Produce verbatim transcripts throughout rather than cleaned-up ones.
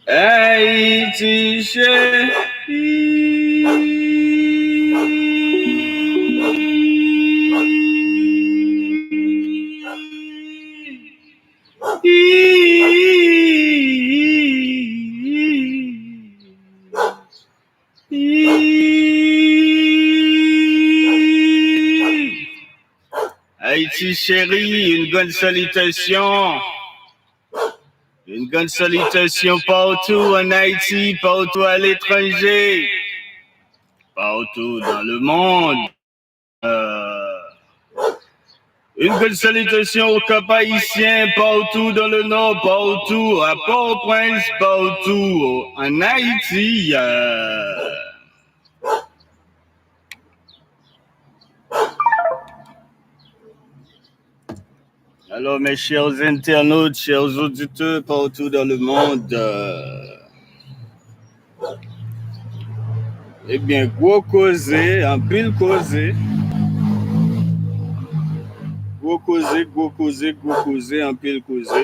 Ayiti cheri. Haïti chérie, une grande salutation. Une grande salutation partout en Haïti, partout à l'étranger, partout dans le monde. Euh, une grande salutation au Cap-Haïtien, partout dans le Nord, partout à Port-au-Prince, partout en Haïti. Euh. Alors, mes chers internautes, chers auditeurs partout dans le monde, euh, ebyen, gwo koze, anpil koze. Gwo koze, gwo koze, gwo koze, anpil koze.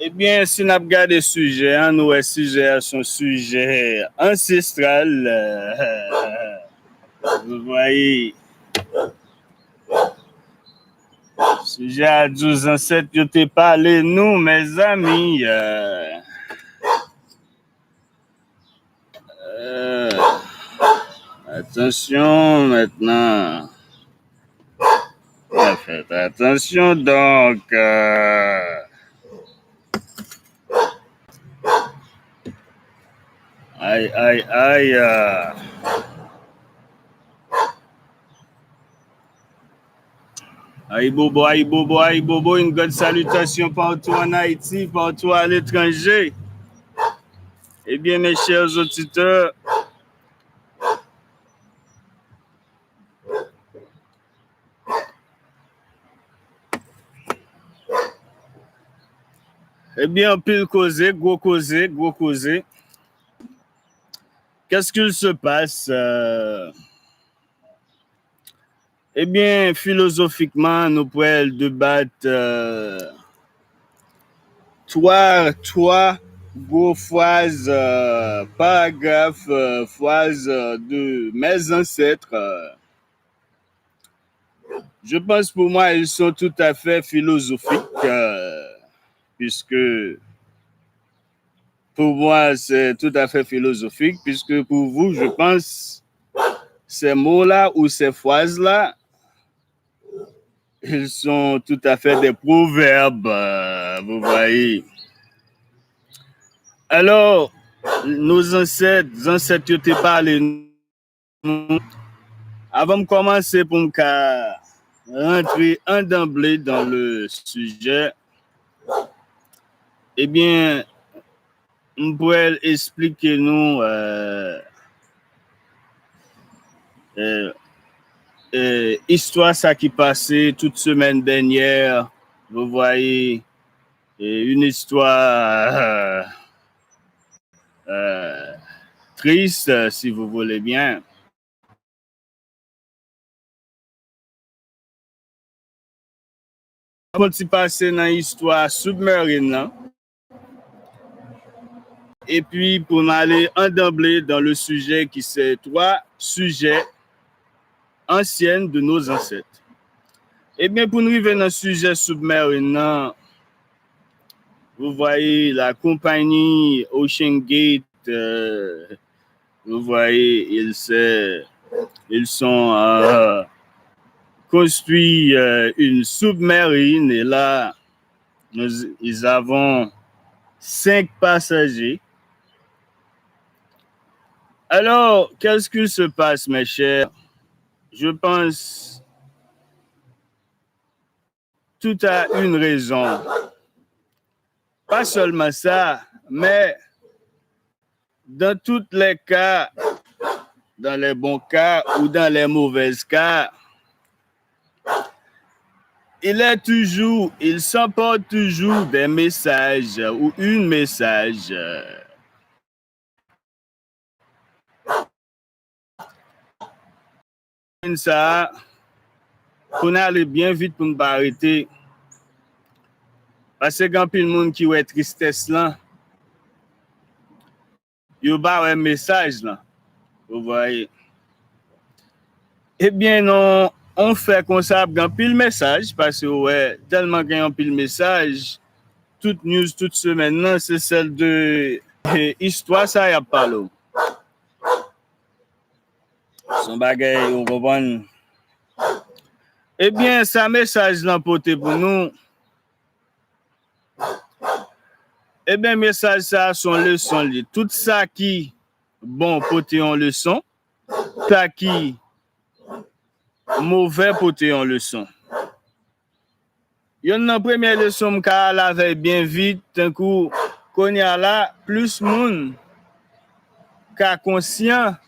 Ebyen, si n ap gade sijè a, nou wè sijè a se yon sijè ansestral. Vous voyez, sijè a di w zansèt yo te pale nou, mezanmi. Euh, euh, attention maintenant. Faites attention donc. Euh, aïe, aïe, aïe. Euh. Ayibobo, ayibobo, ayibobo, une grande salutation partout en Haïti, partout à l'étranger. Eh bien, mes chers auditeurs, eh bien, anpil koze, gwo koze, gwo koze. Qu'est-ce qu'il se passe? Euh, Ebyen, filozofikman, nou pral debat, euh, twa, twa gwo fraz, euh, paragraf, euh, fraz, euh, de mes ancêtres. Euh, je pense pour moi, ils sont tout à fait philosophiques, euh, puisque pour moi, c'est tout à fait philosophique, puisque pour vous, je pense, ces mots-là ou ces phrases-là, ils sont tout à fait des proverbes, euh, vous voyez. Alors, nos ancêtres, zansèt yo te pale nou, avan m kòmanse pou m ka rantre an danble dans le sujet, ebyen, m pral esplike nou, euh, euh, euh, istwa sa ki pase tout semèn dènyè, vous voyez, euh, une histoire, euh, euh, triste, si vous voulez bien. Fon ti pase nan istwa submarine nan. Epi pou n ale an danble dans le sujet qui c'est trois sujets anciens de nos ancêtres. Ebyen, pou n rive nan sijè submarine nan, vous voyez la compagnie Ocean Gate, euh, vous voyez, ils se, ils sont, euh, construit, euh, une submarine et là, nous, ils avons cinq passagers. Alors, qu'est-ce qu'il se passe, mes chers? Je pense tout a une raison. Pas seulement ça, mais dans tous les cas, dans les bons cas ou dans les mauvais cas, il est toujours, il s'emporte toujours des messages ou une message. sa a, pou n ale byen vit, pou n pa rete. Paske gen anpil moun ki wè tristès lan, yo pa wè mesaj lan. Ou vwaye. Ebyen, non, on fè konsa ap gen anpil mesaj, paske ou wè, tèlman gen anpil mesaj, tout news, tout semèn nan, se sèl de, eh, istwa sa y ap pale w. Se yon bagay, ou konprann? Ebyen, sa mesaj lan pote pou nou, ebyen, mesaj sa a se yon leson li. Tout sa ki bon pote yon leson, sa ki movè pote yon leson. Yonn nan premye leson m ka al avè l byen vit, tankou kounye a la, plis moun ka konsyan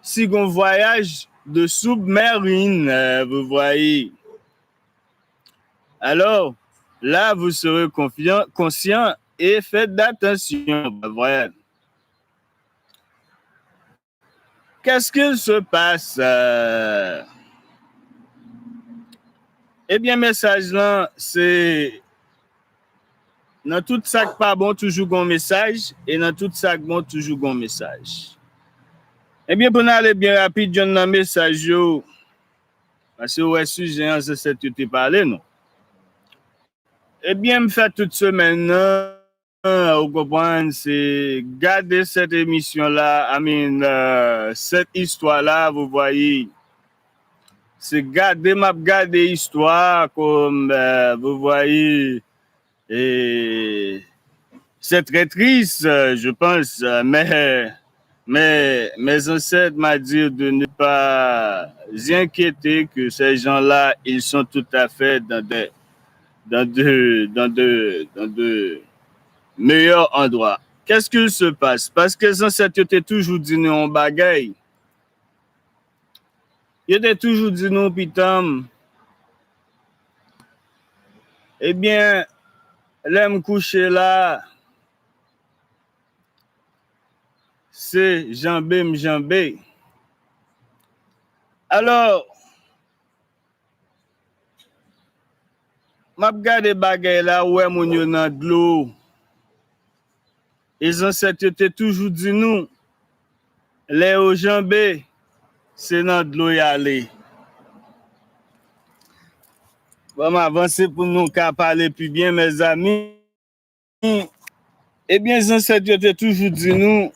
si gon vwayaj de sous-marine, euh, vous voyez. Alors, là, vous serez confiant, conscient et faites attention, pa vre? Qu'est-ce qu'il se passe? Euh, ebyen, mesaj lan, se nan tout sa k pa bon, toujou gon mesaj, e nan tout sa k bon, toujou gon mesaj. Ebyen, pou n ale byen rapid, yonn nan mesaj yo, paske ou wè sijè an, zansèt yo te pale nou. Ebyen, m fè tout semèn nan, ou konprann, se gade sèt emisyon la, I mean, euh, sèt istwa la, vous voyez. Se gade m ap gade istwa, comme, euh, vous voyez, et c'est très triste, euh, je pense, euh, mais, mais mes ancêtres m'ont dit de ne pas inquiéter que ces gens-là, ils sont tout à fait dans des, dans de, dans de, dans de meilleurs endroits. Qu'est-ce qu'il se passe? Paske zansèt yo te toujou di nou yon bagay. Yo te toujou di nou, pitan m, ebyen, lè m kouche la, se janbe m janbe. Alò, m ap gade bagay la, ou wè moun yo nan dlo. E zansèt yo te toujou di nou, lè yo janbe, se nan dlo y ale. Ban m avanse pou nou ka pale pi byen, mezanmi. Ebyen, zansèt yo te toujou di nou,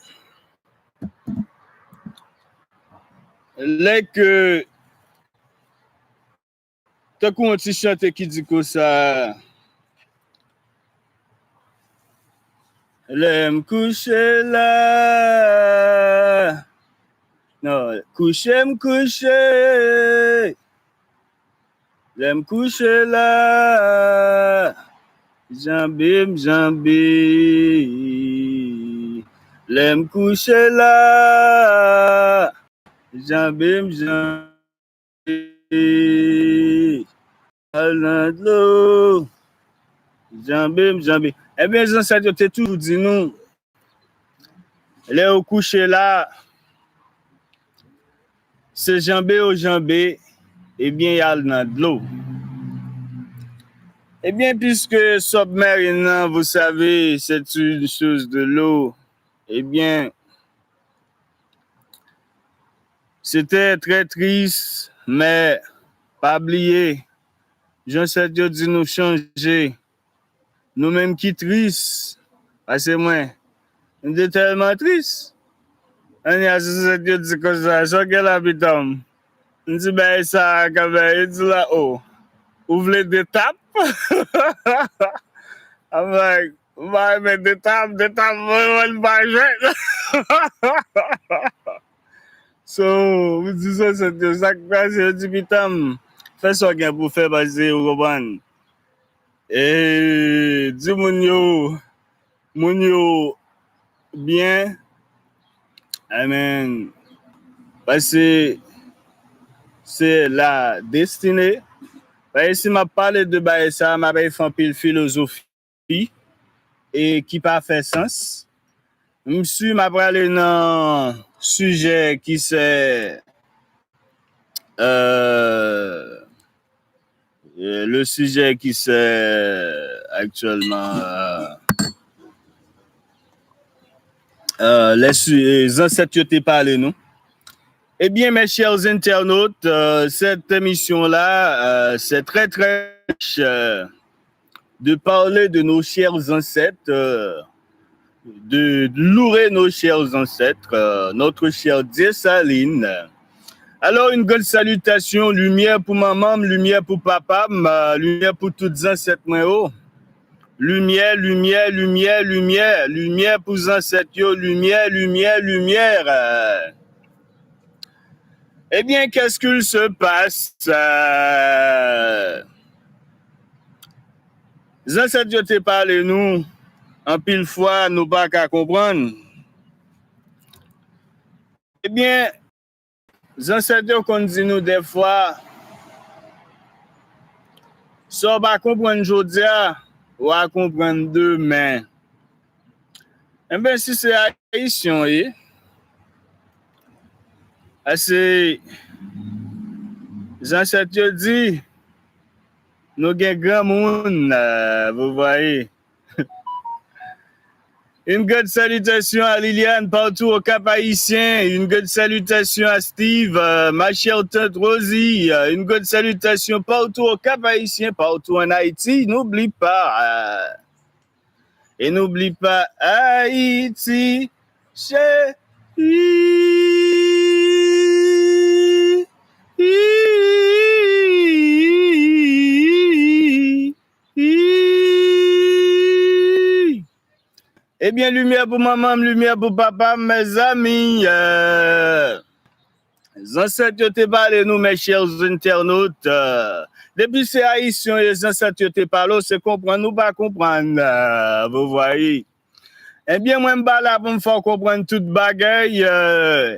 lè ke, tankou yon ti chante ki di konsa, lè m kouche la, non, kouche m kouche, lè m kouche la, janbe m janbe, lè m kouche la, janbe m janbe. Al nan dlo, janbe m janbe. Ebyen, zansèt yo te toujou di nou, lè yo kouche la, se janbe yo janbe, ebyen, y al nan dlo. Ebyen, puisque submarine nan, vous savez, c'est une chose de l'eau, ebyen, se te trè tris, men pa bliye, zansèt yo di nou chanje. Nou menm ki tris, paske mwen, m te tèlman tris. Ann, zansèt yo di konsa, sa w gen la, pitan m? M di, bagay sa a, kanmenm, yo di la, o, ou vle de tap? I'm like, m pa renmen de tap, de tap, mwen, mwen, m pa jwenn. So, m di zansèt yo, sa k pase, yo di, pitan m, fè sa w gen pou w fè, paske, ou konprann. E, di moun yo, moun yo byen, amen. Paske se la destine. Paske si m ap pale de bagay sa, m ap fè anpil filozofi e ki pa fè sans. M si m ap prale nan sijè ki se Euh, euh, le sujet qui c'est actuellement, euh, euh, les su- euh, zansèt yo te pale nou. Eh bien, mes chers internautes, euh, cette émission-là, euh, c'est très, très riche, euh, de parler de nos chers ancêtres, euh, de louer nos chers ancêtres, euh, notre cher Dessalines. Alors, une grande salutation, limyè pou manman m, limyè pou papa m, euh, limyè pou tout zansèt mwen yo. Limyè, limyè, limyè, limyè, limyè pou zansèt yo, limyè, limyè, limyè. Euh. Eh bien, qu'est-ce qu'il se passe? Euh, zansèt yo te pale nou, anpil fwa nou pa ka konprann. Ebyen, zansèt yo konn di nou dèfwa, sa w pa konprann jodi a, w a konprann demen. Enben, si se Ayisyen w ye, paske zansèt yo di, nou gen granmoun, euh, vous voyez. Une grande salutation à Liliane, partout au Cap Haïtien. Une grande salutation à Steve, euh, ma chère tante Rosie. Euh, une grande salutation partout au Cap Haïtien, partout en Haïti. N'oublie pas, euh, et n'oublie pas, Haïti, chérie. Ebyen, limyè pou manman m, limyè pou papa m, mezanmi. Euh, zansèt yo te pale nou, mes chers internautes. Euh, depi se Ayisyen yo, zansèt yo te pale w, se konprann ou pa konprann. Euh, vous voyez. Ebyen, mwen, m pa la pou m fè w konprann tout bagay, euh,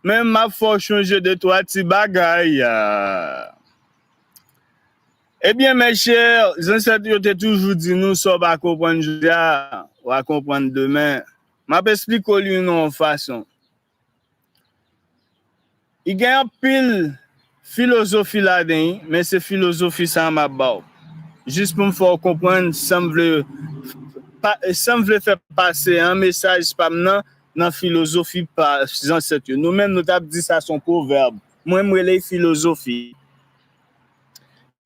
men m ap fè w chonje de twa ti bagay. Euh. Ebyen, mes chers, zansèt yo te toujou di nou, sa w pa konprann jodi a, w a konprann demen. M ap esplike w li nan yon fason. I gen anpil filozofi ladan, men se filozofi sa a m ap ba w. Jis pou m fè w konprann, san m vle pa, san m vle fè pase an mesaj pa m nan, nan filozofi pa zansèt yo. Nou menm, nou t ap di sa se yon pwovèb. Mwen, m rele l filozofi.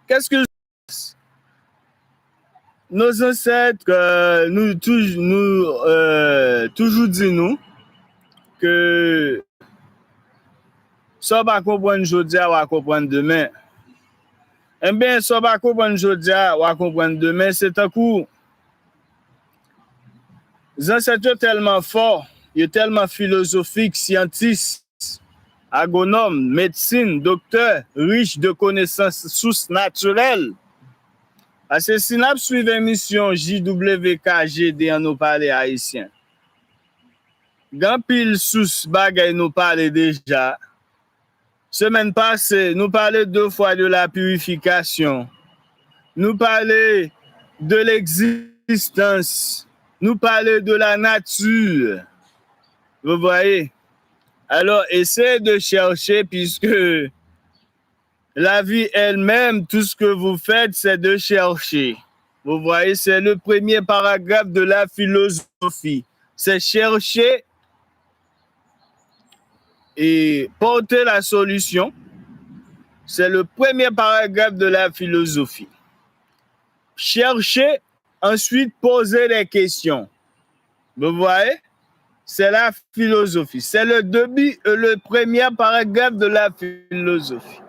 Qu'est-ce que nos ancêtres, euh, nou touj-, nou, euh, toujou di nou ke sa w pa konprann jodi a, w a konprann demen. Enben, sa w pa konprann jodi a, w a konprann demen. Se tankou zansèt yo tèlman fò, yo tèlman filozofik, syantis, agwonòm, medsin, doktè, rich de konesans, sous natirèl. Paske si n ap swiv emisyon J W K G D an, nou pale ayisyen, gen anpil sous bagay nou pale deja. Semèn pase, nou pale de fwa de la purification. Nou pale de l'existence. Nou pale de la nature. Vous voyez? Alors, essayez de chercher, puisque la vie elle-même, tout ce que vous faites, c'est de chercher. Vous voyez, c'est le premier paragraphe de la philosophie. C'est chercher et porter la solution. C'est le premier paragraphe de la philosophie. Chercher, ensuite poser des questions. Vous voyez? C'est la philosophie. C'est le début et le premier paragraphe de la philosophie.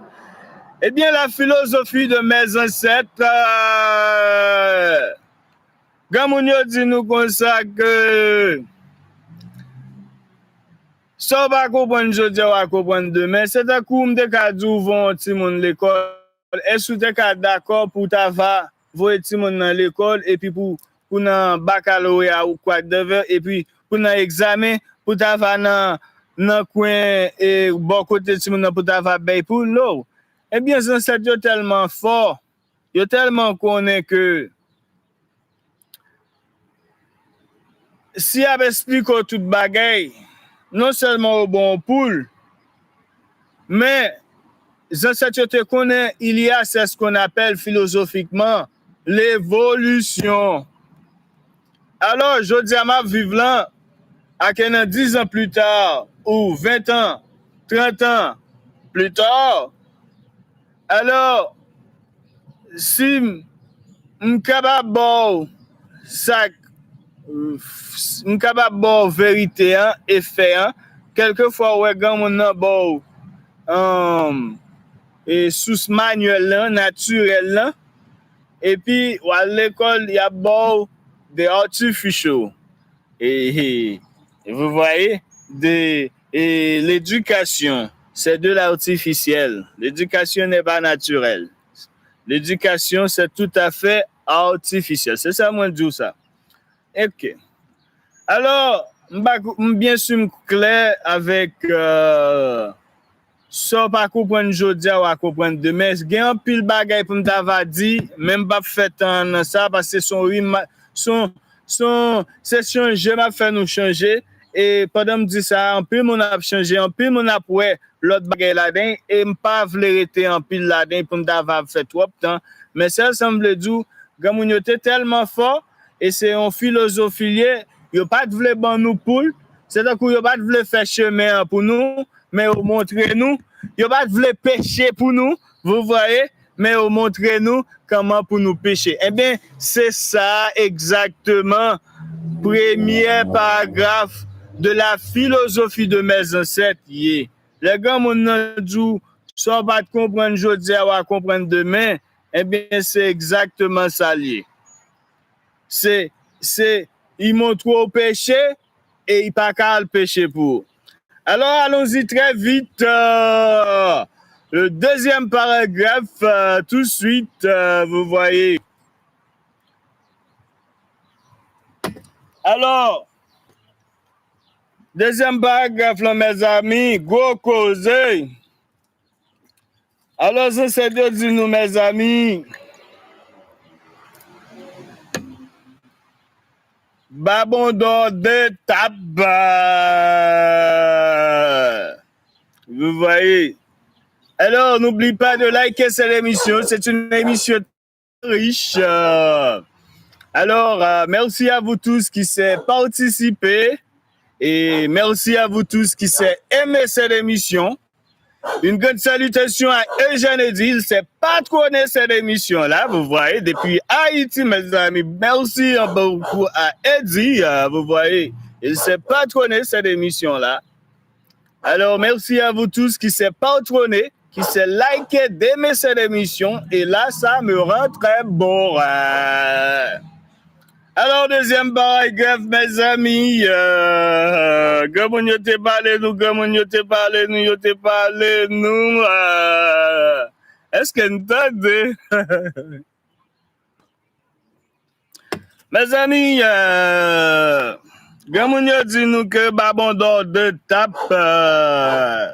Eh bien, la philosophie de mes ancêtres, euh, granmoun yo di nou konsa ke sa w pa konprann jodi a, w a konprann demen. Se tankou m te ka di w voye yon timoun lekòl. Èske w te ka dakò pou w ta va voye timoun nan lekòl epi pou, pou nan bakaloreya ou kwa devè, epi pou nan egzamen, pou ta va nan, nan kwen, e, bò kote timoun nan pou ta va bèy pou l? No. Ebyen, zansèt yo tèlman fò, yo tèlman konnen ke si y ap esplike w tout bagay, non sèlman yo ba w poul, men zansèt yo te konnen, il y a, c'est ce qu'on appelle philosophiquement l'évolution. Alò, jodi a m ap viv lan, ake nan dizan pli ta, ou ventan, trantan pli ta, alò, si m, m kapab ba w sa k, m kapab ba w verite an e fè an, kèlkefwa w wè granmoun nan ba w, um, e sous manyèl lan, natirèl lan, epi w al lekòl, y ap ba w the artificial. Et, et vous voyez, de, et l'éducation, c'est de l'artificiel. L'éducation n'est pas naturelle. L'éducation, c'est tout à fait artificiel. Se sa mwen di w sa. Ok. Alò, m pa, m byen si m klè avèk, euh, sa w pa konprann jodi a, w a konprann demen. Gen anpil bagay pou m ta va di, men m p ap fè tan an nan sa, paske se yon rima-, se yon, se yon, se chanje m ap fè nou chanje. E pandan m di sa, anpil moun ap chanje, anpil moun ap wè lòt bagay ladan, e m pa vle rete anpil ladan pou m ta va fè twòp tan. Men sèl sa m vle di w, granmoun yo te tèlman fò, e se yon filozofi l ye, yo pa t vle ban nou poul, se tankou yo pa t vle fè chemen an pou nou, men yo montre nou, yo pa t vle peche pou nou, vous voyez, men yo montre nou kòman pou nou peche. Ebyen, se sa egzakteman premye paragraf de la philosophie de mes ancêtres ye. Lè granmoun nan di w, sa w pa t konprann jodi a, w a konprann demen, ebyen, se egzakteman sa l ye. Se, se, li montre w peche, e li pa ka al peche pou ou. Alors, allons-y très vite. Euh, le deuxième paragraphe, euh, tout de suite, euh, vous voyez. Alors, deuxième paragraphe, là, mes amis, gwo koze. Alò, zansèt yo di nou, mezanmi, Babondò de tap. Vous voyez. Alors, n'oublie pas de liker cette émission. C'est une émission riche. Euh, alors, euh, merci à vous tous qui s'est participé. Et merci à vous tous qui s'est aimé cette émission. Une grande salutation à Eugène Eddy. Il s'est patronné cette émission-là, vous voyez, depuis Haïti, mes amis. Merci beaucoup à Eddy, euh, vous voyez. Il s'est patronné cette émission-là. Alors, merci à vous tous qui s'est patronné, qui s'est liké, d'aimer cette émission. Et là, ça me rend très bon. Euh. Alors, deuxième paragraphe, mes amis, euh, granmoun yo te pale nou, granmoun yo te pale nou, yo te pale nou, euh, èske n tande? Mezanmi, euh, granmoun yo di nou ke Babondò de tap, euh,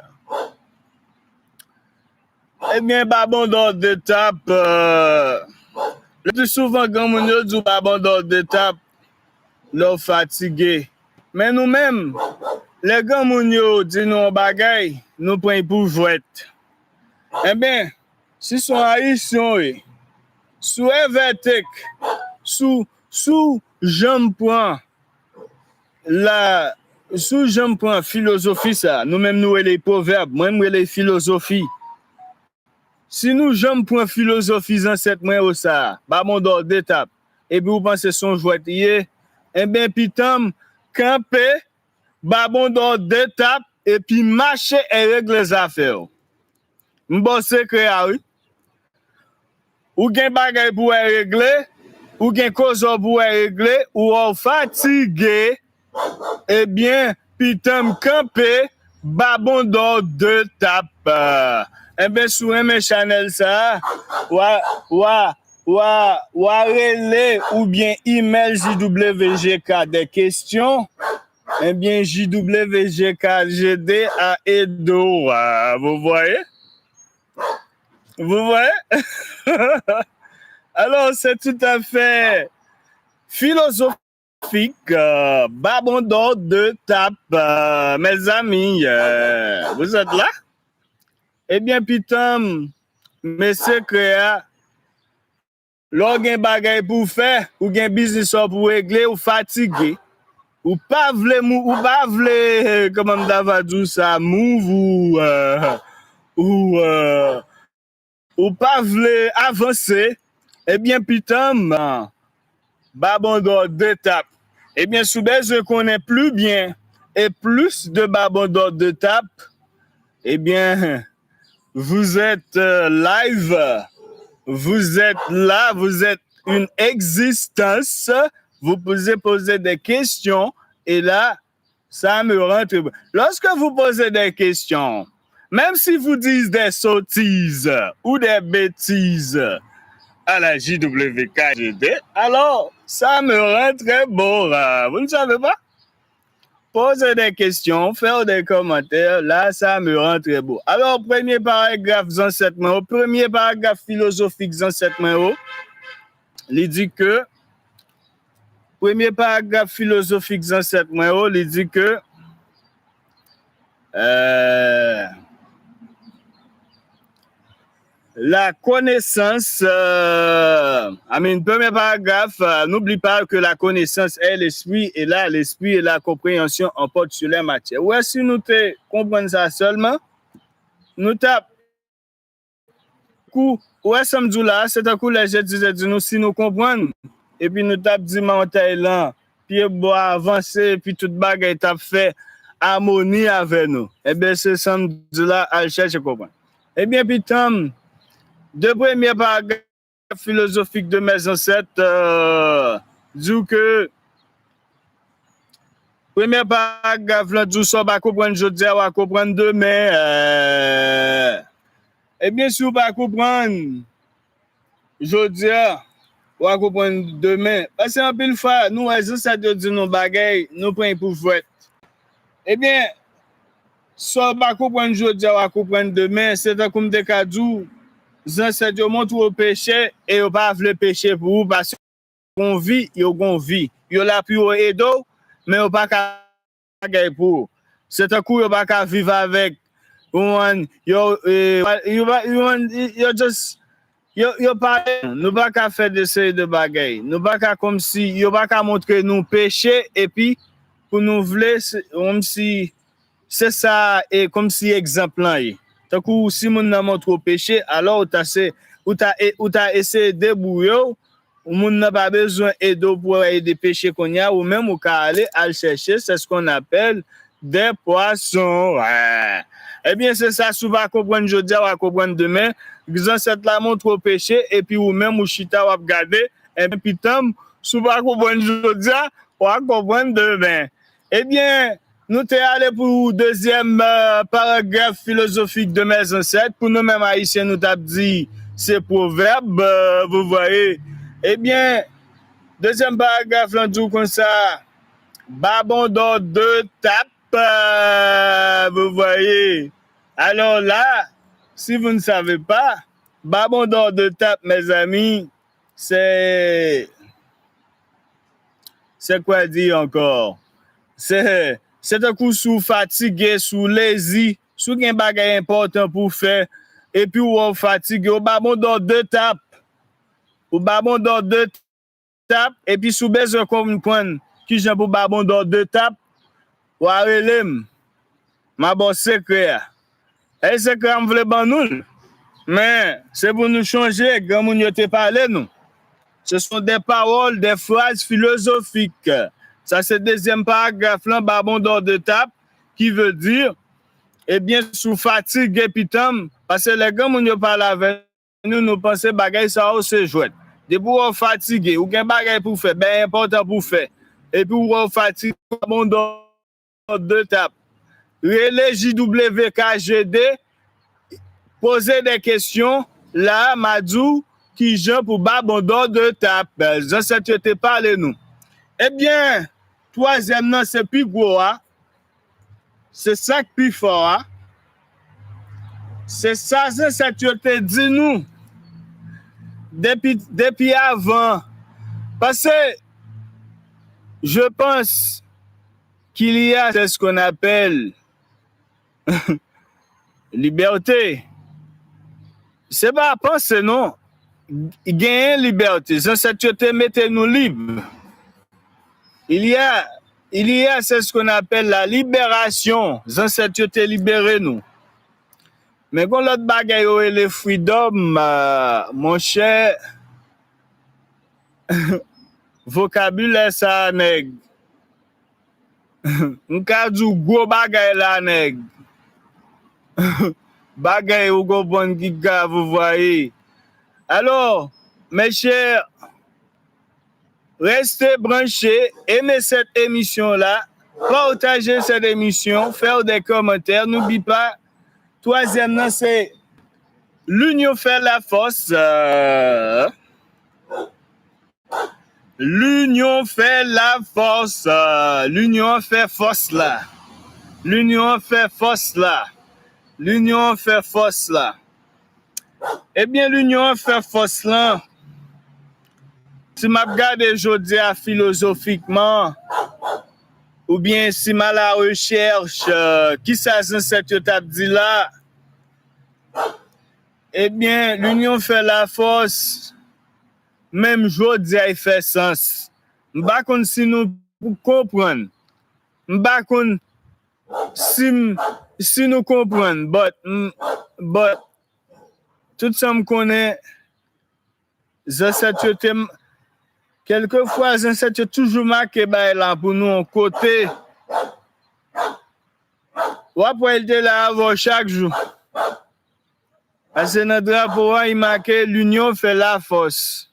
ebyen, Babondò de tap, euh, le pli souvan, granmoun yo di w Babondò de tap lè w fatige. Men nou menm, lè granmoun yo di nou yon bagay, nou pran l pou jwèt. Ebyen, si s on Ayisyen w ye, si w envète k, si w, si w janm pran la, si w janm pran filozofi sa, nou menm nou rele l pwovèb, mwen m rele l filozofi. Si nou janm pran filozofi zansèt mwen yo sa, Babondò de tap, epi w panse s on jwèt li ye, enben pitanm, kanpe, Babondò de tap, epi mache e regle zafè w. M ba w sekrè a wi. Ou gen bagay pou w al regle, ou gen koze w pou w al regle, ou wè w fatige, ebyen, pitanm kanpe, Babondò de tap. Enben, si w renmen chanèl sa a, w a, w a, w a, w a rele oubyen imèl J W G K des questions. Enben, J W G K G D a ede w, vous voyez? Vous voyez? Alors, c'est tout à fait philosophique, euh, Babondò de tap, euh, mes amis, euh, vous êtes là? Ebyen, pitanm, men sekrè a, lè w gen bagay pou w fè, ou gen biznis ou pou w regle, ou fatige. Ou pa vle mou, ou pa vle, kòman m ta va di w sa, move ou, euh, ou, euh, ou pa vle avanse, ebyen, pitanm, Babondò de tap. Ebyen, si w bezwen konnen pli byen e plis de Babondò de tap, ebyen, vous êtes, euh, live, vous êtes là, vous êtes une existence, vous pouvez poser des questions, et là, ça me rentre. Lorsque vous posez des questions, même si vous dites des sottises ou des bêtises à la J W K G D, alors ça me rend très beau. Euh, vous ne savez pas? Poze de kesyon, fè de kòmantè, la, sa me rend très beau. Alò, premye paragraf zansèt mwen yo, premye paragraf filozofik zansèt mwen yo, li di ke, premye paragraf filozofik zansèt mwen yo, li di ke, euh, la connaissance, euh, I mean, premye paragraf, euh, n'oublie pas que la connaissance est l'esprit, et là, l'esprit et la compréhension emportent sur les matières. Ou wè, si nou te konprann sa sèlman, nou t ap kou, ou wè sa m di w la, se tankou lè Jezi te di nou, si nou konprann, epi nou t ap di montèy lan, pye bwa avanse, epi tout bagay t ap fè amoni avè nou. Ebyen, se sa m di la, al chèche konprann. Ebyen, pitanm, de premye paragraf filozofik de mes ancêtres, euh, di w ke premye paragraf lan di w sa w pa konprann jodi a, w a konprann demen. Euh, ebyen, si w pa konprann jodi a, w a konprann demen. Paske anpil fwa, nou wè zansèt yo di nou bagay, nou pran l pou jwèt. Ebyen, sa w pa konprann jodi a, w a konprann demen. Se tankou m te ka di w, zansèt yo montre w peche e yo pa vle peche pou ou, paske gon vi, yo gon vi. Yo la pou yo ede w, men yo pa ka bagay pou ou. Se tankou yo pa ka viv avèk, ou konprann, yo, eh, yo pa, yo, yo just, yo, yo pa, nou pa ka fè de seri de bagay. Nou pa ka kòmsi, yo pa ka montre nou peche, epi pou nou vle, se, kòmsi, se sa, e kòmsi egzanp lan ye. Tankou si moun nan montre w peche, alò ou ta se, ou ta, e, ou ta eseye debouye w, moun nan pa bezwen ede w pou ede peche kounye a, ou menm ou ka ale al chèche, c'est ce qu'on appelle des poissons. Wè. Ebyen, se sa, si w pa konprann jodi a, w a konprann demen. Zansèt la montre w peche, epi ou menm ou chita, w ap gade, ebyen, pitanm, si w pa konprann jodi a, w a konprann demen. Ebyen, nou te ale pou dezyèm, euh, paragraf filozofik de mes ancêtres. Pou nou menm Ayisyen, nou t ap di, se pwovèb, euh, vous voyez. Ebyen, dezyèm paragraf lan di w konsa, Babondò de tap, euh, vous voyez. Alors là, si vous ne savez pas, Babondò de tap, mes amis, c'est, c'est quoi dire encore? Se, se tankou si w fatige, si w lezi, si w gen bagay enpòtan pou w fè, epi w wè w fatige, ou Babondò de tap. Ou Babondò de tap, epi si w bezwen konprann kijan pou Babondò de tap, w a rele m. M a ba w sekrè a. E sekrè a m vle ban nou l. Men, se pou nou chonje, granmoun yo te pale nou. Ce sont des paroles, des phrases philosophiques. Sa se dezyèm paragraf lan, Babondò de tap, qui veut dire, ebyen, si w fatige pitanm, paske lè granmoun yo pale avè nou, nou panse bagay sa yo se jwèt. Depi w wè w fatige, ou gen bagay pou w fè, bagay enpòtan pou w fè, epi w wè w fatige, Babondò de tap. Rele J W K G D, poze de kesyon, la, m a di w kijan pou Babondò de tap. Zansèt yo te pale nou. Ebyen, twazyèm nan, se pi gwo a. Se sa k pi fò a. Se sa zansèt yo te di nou depi, depi avan. Paske, je pense qu'il y a, c'est ce qu'on appelle, libète. Se pa panse non. Genyen libète. Zansèt yo te mete nou lib. Il y a, il y a, c'est ce qu'on appelle la libération. Zansèt yo te libere nou. Men gon lòt bagay yo rele freedom, euh, monchè. Vokabilè sa a, nèg. M ka di w gwo bagay la, nèg. Bagay ou konprann ki grav, ou vwaye. Alors, mes chers, restez branchés, aimez cette émission-là, partagez cette émission, faire des commentaires. N'oublie pas, twazyèm nan, se L'union fait la force. Euh, L'union fait la force. Euh, l'union fait force là. L'union fait force là. L'union fait force là. Ebyen, l'union fait force là. Si m ap gade jodi a filozofikman, oubyen si m a la rechèch, euh, kisa zansèt yo t ap di la, ebyen, l'union fait la force. Menm jodi a, li fè sans. M pa konn si nou konprann. M pa konn si m, si nou konprann, but, m, but, tout sa m konnen, zansèt yo te, kèlkefwa, zansèt yo toujou make bagay la pou nou yon kote. W ap wè l te la avè w chak jou. Paske nan drapo a, li make l'union fait la force.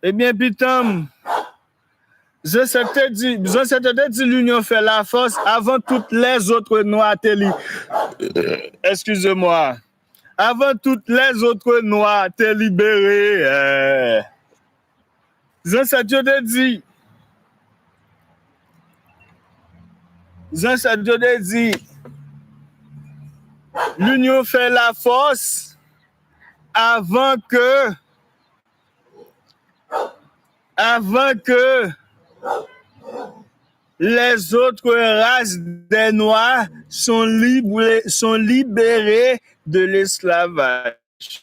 Ebyen, pitanm, zansèt te di, zansèt yo te di l'union fait la force avant toutes les autres noirs te li-, excusez-moi, avant toutes les autres noirs te libérés. Euh, Zansèt yo te di, zansèt yo te di, l'union fait la force avant que, avant que les autres races des Noirs sont libres, sont libérées de l'esclavage.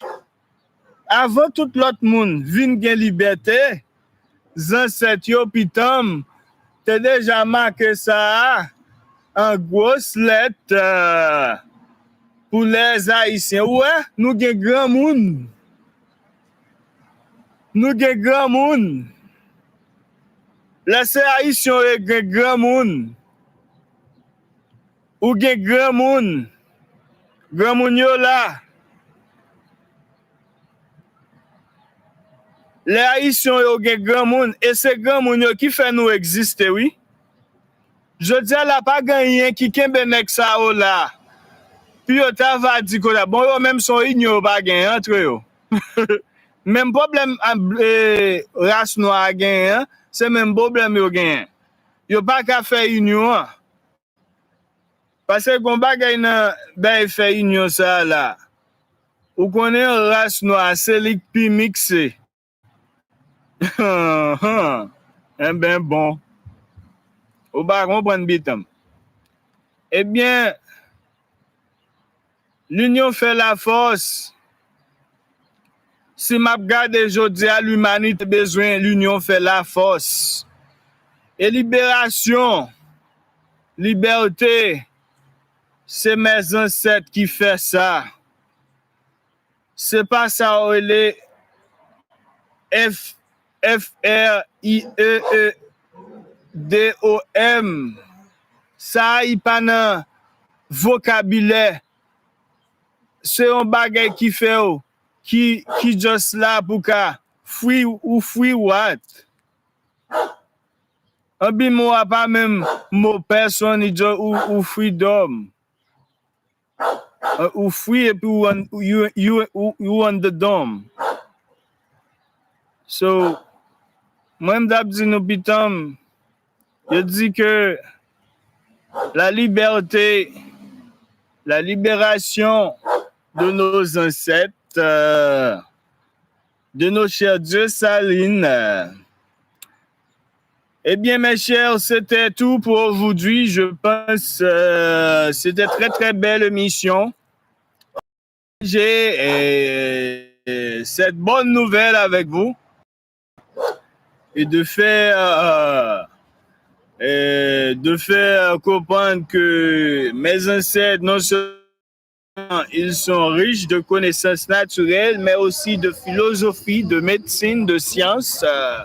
Avan tout lòt moun vin gen libète, zansèt yo, pitanm, te deja make sa a an gwos lèt, euh, pou lèzayisyen. Ou wè, nou gen granmoun. Nou gen granmoun. Lè se ayisyen yo gen granmoun. Ou gen granmoun. Granmoun yo la. Lè ayisyen yo gen granmoun, e se granmoun yo ki fè nou egziste, wi. Jodi a la, pa gen anyen ki kenbe nèg sa yo la. Pou yo ta va di kote, bon, yo menm se yon inyon yo pa gen antre yo. Menm pwoblèm, a, e, ras nwa a genyen an, se menm pwoblèm yo genyen. Yo pa ka fè inyon an. Paske gon bagay nan bay fè inyon sa a la. Ou konnen ras nwa a, se li k pi mikse. Enben bon. Ou pa konprann bitanm. Ebyen, l'union fait la force. Si m ap gade jodi a, limanite bezwen l'union fait la force. E liberasyon, libète, se mè zansèt ki fè sa. Se pa sa yo rele F, F R I E E D O M. Sa a, li pa nan vokabilè. Se yon bagay ki fè w, ki, ki just la pou ka free, ou free what? Anpi mo a pa menm mo pèsonn, li just ou, ou freedom. Uh, ou free epi ou on, you, you, you, you on the dome. So, mwen m t ap di nou pitanm, yo di ke la liberté, la libération de nos ancêtres, euh, de nos chers Dessalines. Eh bien, mes chers, c'était tout pour aujourd'hui. Je pense, euh, c'était très, très belle émission. partager euh, cette bonne nouvelle avec vous et de faire, euh, euh, de faire comprendre que mes ancêtres, non seulement ils sont riches de connaissances naturelles, mais aussi de philosophie, de médecine, de science. Euh,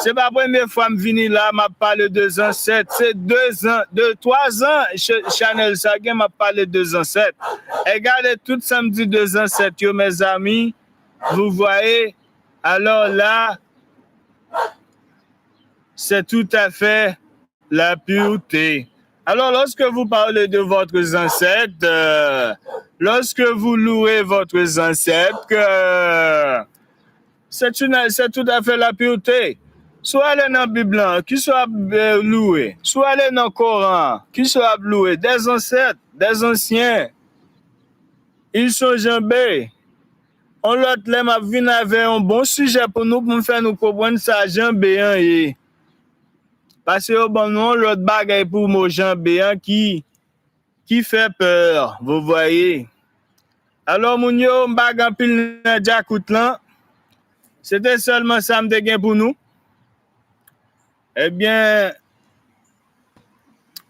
se pa premye fwa m vini la, m ap pale de zansèt. Se de zan, de twa zan ch- chanèl sa gen, m ap pale de zansèt. E gade tout sa m di de zansèt yo, mezanmi, vous voyez. Alors là, c'est tout à fait la pureté. Alors, lorsque vous parlez de votre ancêtre, euh, lorsque vous louez votre ancêtre, euh, c'est une, c'est tout à fait la pureté. Si w ale nan Bib lan, kisa w ap euh, louwe? Si w ale nan Koran, kisa w ap louwe? Des ancêtres, des anciens. Ils sont jambés. On lòt lè m ap vin avè yon bon sijè pou nou, pou m fè nou konprann sa janbe an ye. Paske yo ban nou yon lòt bagay pou mo janbe an ki, ki fè pè, vous voyez. Alò, moun yo, m pa gen anpil nan djakout lan. Se te sèlman sa m te gen pou nou. Ebyen,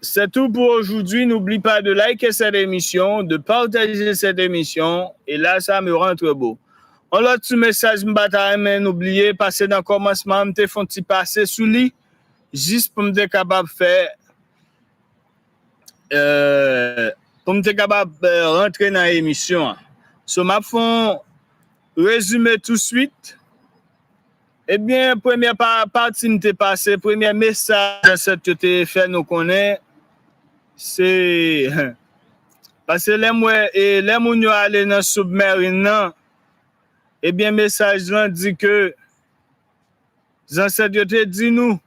c'est tout pour aujourd'hui. N'oublie pas de liker cette émission, de partager cette émission. Et là, ça me rentre beau. On lòt ti mesaj m pa ta renmen nou bliye, pase nan kòmansman an, m te fè yon ti pase sou li, jis pou m te kapab fè, euh, pou m te kapab euh, rantre nan emisyon an. So, m ap fè yon rezime touswit. Ebyen, premyè pa, pati m te pase, premyè mesaj zansèt yo te fè nou konnen, se, paske lè m wè, e lè moun yo ale nan submarine nan, ebyen, mesaj lan di ke zansèt yo te di nou,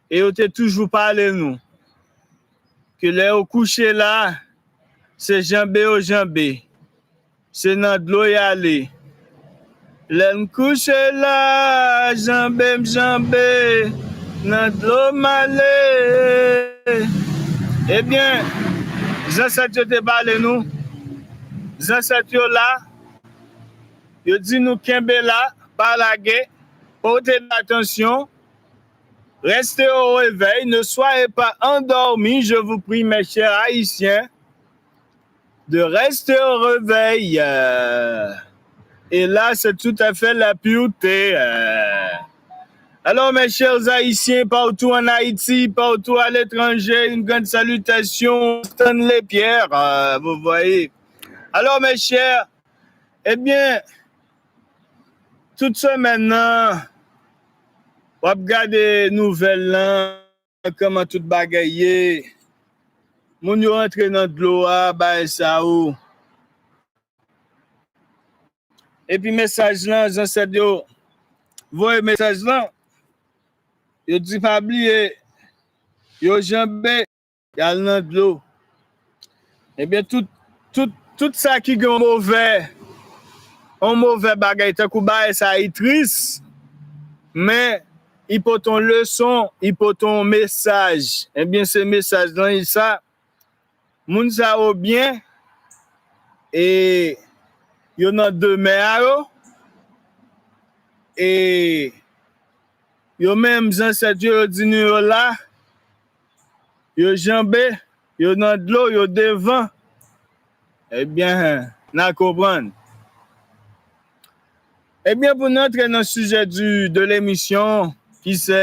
e yo te toujou pale nou, ke lè yo kouche la, se janbe yo janbe. Se nan dlo y ale. Lè m kouche la, janbe m janbe, nan dlo m ale. Ebyen, zansèt yo te pale nou. Zansèt yo la, yo di nou kenbe la, pa lage, pote atansyon, restez au réveil, ne soyez pas endormis, je vous prie, mes chers Haïtiens, de rester au réveil. Euh, et là, c'est tout à fait la pureté. Euh. Alors, mes chers Haïtiens, partout en Haïti, partout à l'étranger, une grande salutation, Stanley Pierre, euh, vous voyez. Alors, mes chers, ebyen, tout semèn nan, w ap gade nouvèl lan, kòman tout bagay ye. Moun yo rantre nan dlo a, bagay sa yo. Epi mesaj lan, zansèt yo voye mesaj lan. Yo di pa bliye, yo janbe, y al nan dlo. Ebyen, tout, tout, tout sa ki gen yon movè, yon movè bagay, tankou bagay sa, li tris, men li pote yon leson, li pote yon mesaj. Ebyen, se mesaj lan, li sa, moun sa yo byen, e yo nan demen a yo, e yo menm, zansèt yo, yo di nou yo la, yo janbe, yo nan dlo, yo devan. Ebyen, n a konprann. Ebyen, pou n antre nan sijè du, de l'émission, ki se,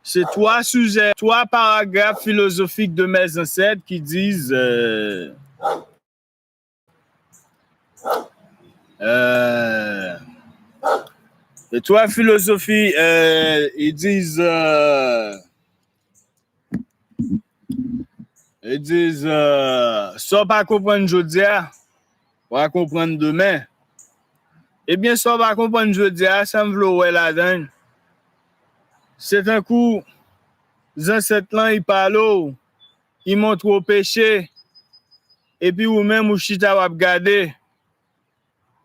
se twa sijè, twa paragraf filozofik de mes ancêtres qui disent, euh, euh, les trois philosophies, euh, ils disent, euh, ils disent, euh, sa w pa konprann jodi a, w a konprann demen. Ebyen, sa w pa konprann jodi a, sa m vle w wè ladan l, se tankou zansèt lan, li pale w, li montre w peche, epi ou menm ou chita w ap gade.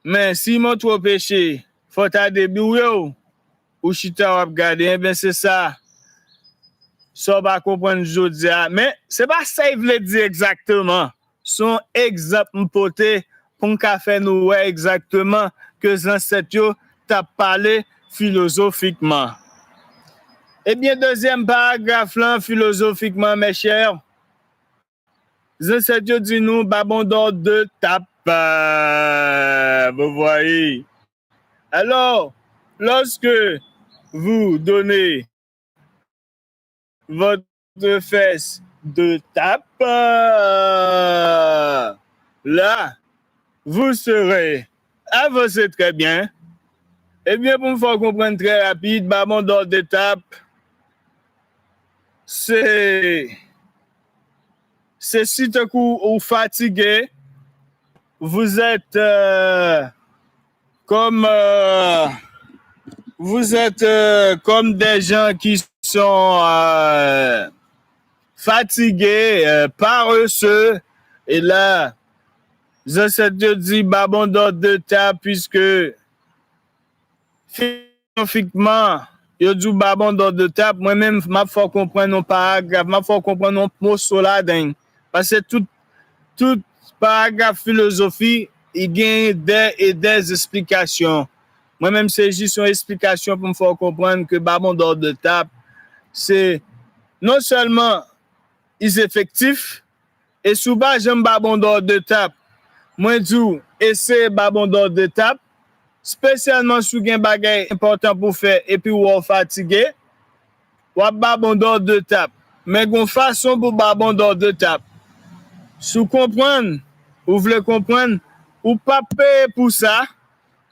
Men si l montre w peche, fò w ta debouye w, ou chita w ap gade. Ebyen, se sa, sa w pa konprann jodi a. Men se pa sa l vle di egzakteman. Se yon egzanp m pote pou m ka fè nou wè egzakteman ke zansèt yo t ap pale filozofikman. Ebyen, dezyèm paragraf lan, filozofikman, mes chers, zansèt yo di nou, babondor de tap. Vous voyez. Alors, lorsque vous donnez votre fesse de tape, euh, là, vous serez avancé très bien. Ebyen, pou m fè w konprann trè rapid, babondor de tap, se, se si tankou ou fatige, vous êtes, euh, comme, euh, vous êtes, euh, comme des gens qui sont, euh, fatigués, euh, paresseux. E la, zansèt yo di babondor de tap, puisque filozofikman, yo di w babondor de tap, mwen menm, m ap fè w konprann yon paragraf, m ap fè w konprann yon moso ladan l. Paske tout, tout paragraf filozofi, li gen des et des explications. Mwen menm, se jis yon esplikasyon pou m fè w konprann ke babondor de tap, se non sèlman is efektif, e si w pa janm babondor de tap, mwen di w, eseye babondor de tap, espesyalman si w gen bagay enpòtan pou w fè epi w wè w fatige, w ap babondor de tap. Men gen yon fason pou babondor de tap. Si w konprann, ou vle konprann, ou p ap peye pou sa,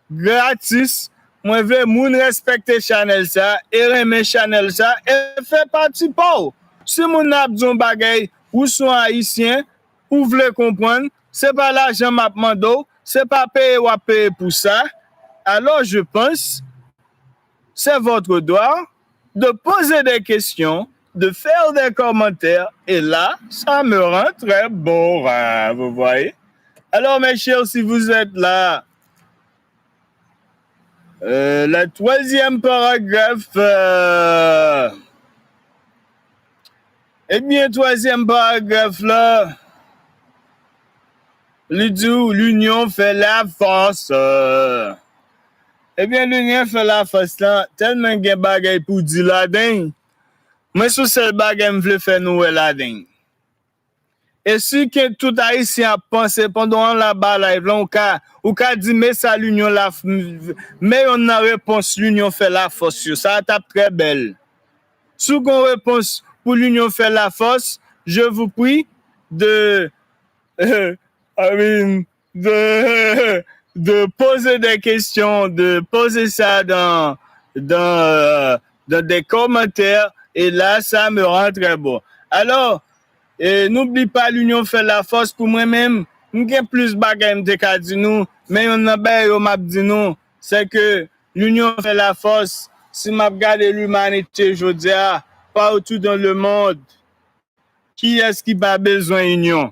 gratis. Mwen vle moun respekte chanèl sa e renmen chanèl sa e fè pati pa w. Si moun nan ap di yon bagay, ou se yon Ayisyen, ou vle konprann, se pa lajan m ap mande w, se pa peye w ap peye pou sa. Alors, je pense, c'est votre droit de poser des questions, de faire des commentaires, et là, ça me rend très bon, hein, vous voyez. Alors, mes chers, si vous êtes là, euh, le troisième paragraphe, euh, ebyen, twazyèm paragraf la, li di w, l'union fait la force. Ebyen, l'union fait la force lan, tèlman gen bagay pou di ladan l, mwen se yon sèl bagay m vle fè nou wè ladan l. E si ke tout Ayisyen ap panse pandan w la ba live lan, ou ka, ou ka di, men sa l'union la, men yonn nan repons l'union fait la force yo, sa a t ap trè bèl. Si w gen yon repons pou l'union fait la force, je vous prie de, I mean, de, de poser des questions, de poser ça dans, dans, euh, dans des commentaires. Et là, ça me rend très bon. Alors, e, n'oublie pas, l'union fait la force. Pou mwen menm, m gen plis bagay m te ka di nou, men yonn nan bagay yo m ap di nou, se ke l'union fait la force. Si m ap gade limanite jodi a, partout dans le monde, kiyès ki pa bezwen inyon?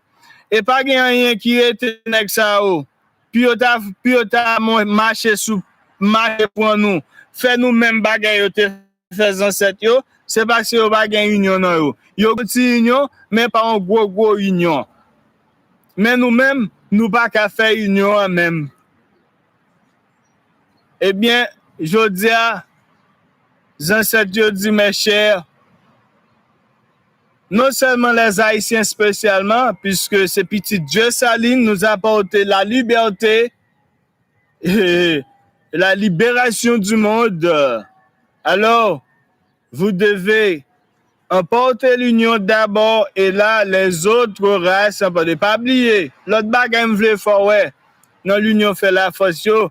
E pa gen anyen ki rete nèg sa yo. Pou yo ta, pou yo ta mwen mache sou, mache pran nou, fè nou menm bagay yo te fè zansèt yo, se paske yo pa gen inyon nan yo. Yo gen ti inyon, men pa yon gwo, gwo inyon. Men nou menm, nou pa ka fè inyon an menm. Ebyen, jodi a, zansèt yo di, mes chers, non seulement les Haïtiens spécialement, puisque c'est petit Dieu Saline nous a apporté la liberté et la libération du monde. Alors, vous devez emporter l'union d'abord et là, les autres races. Ne pas oublier, lòt bagay m vle fè w wè nan l'union fait la force yo,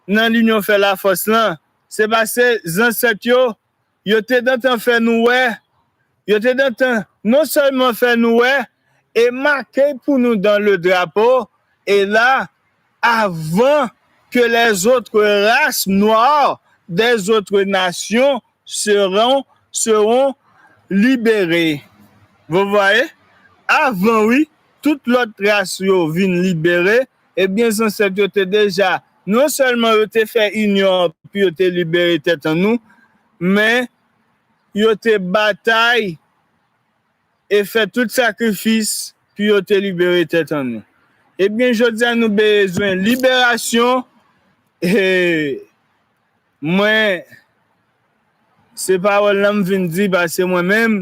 nan l'union fait la force lan, se paske zansèt yo, yo te gentan fè nou wè, yo te gentan non sèlman fè nou wè, e make pou nou dans le drapeau, e la, avant que les autres races noires des autres nations seront, seront libérées. Vous voyez? Avan, wi, tout lòt ras yo vin libere, ebyen, zansèt yo te deja, non sèlman yo te fè inyon pou yo te libere tèt an nou, men yo te batay e fè tout sakrifis pou yo te libere tèt an nou. Ebyen, jodi a nou bezwen liberasyon. E mwen, se pawòl lan m vin di, paske mwen menm,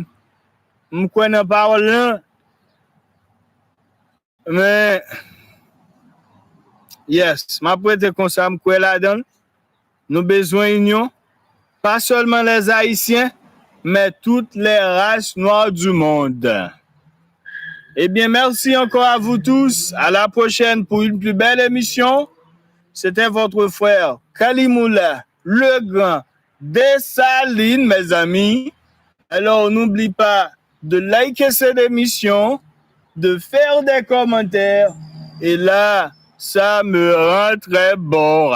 m kwè nan pawòl lan. Men, yes, m ap rete konsa, m kwè ladan l. Nou bezwen inyon, pas sèlman les Haïtiens, mais toutes les races noires du monde. Eh bien, merci encore à vous tous. À la prochaine pour une plus belle émission. C'était votre frère Kalimoula Legrand Dessalines, mes amis. Alors, n'oublie pas de liker cette émission, de faire des commentaires. Et là, ça me rend très bon.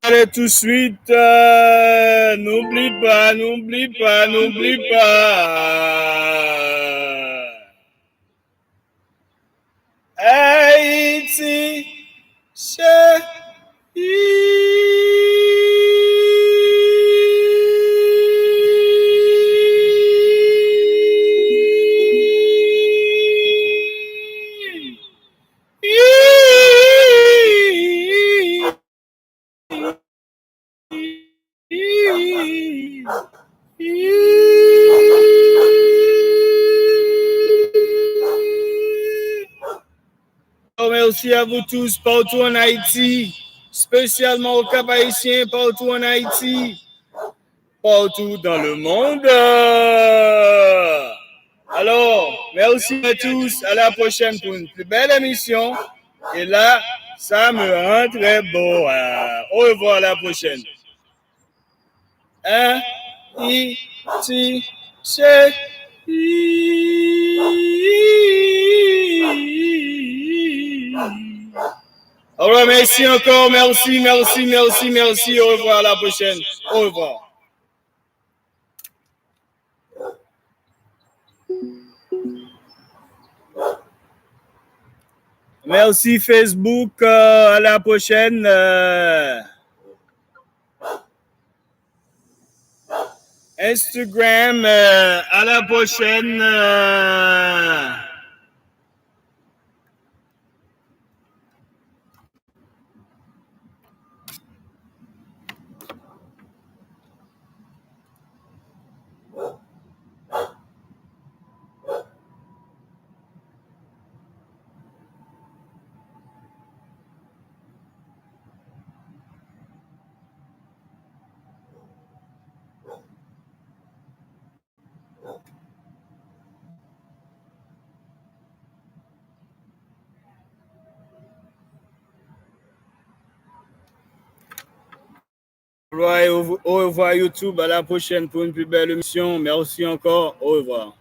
Allez tout de suite, euh, n'oublie pas, n'oublie pas, n'oublie pas. Haïti chérie. Merci à vous tous partout en Haïti, spécialement au Cap-Haïtien, partout en Haïti, partout dans le monde. Alors, merci à tous. À la prochaine pour une plus belle émission. Et là, ça me rend très beau. Au revoir, à la prochaine. Haïti chérie. Au revoir, merci encore, merci, merci, merci, merci. Au revoir, à la prochaine. Au revoir. Merci Facebook, euh, à la prochaine. Euh, Instagram, euh, à la prochaine. Euh. Au revoir, au revoir YouTube. À la prochaine pour une plus belle émission. Merci encore. Au revoir.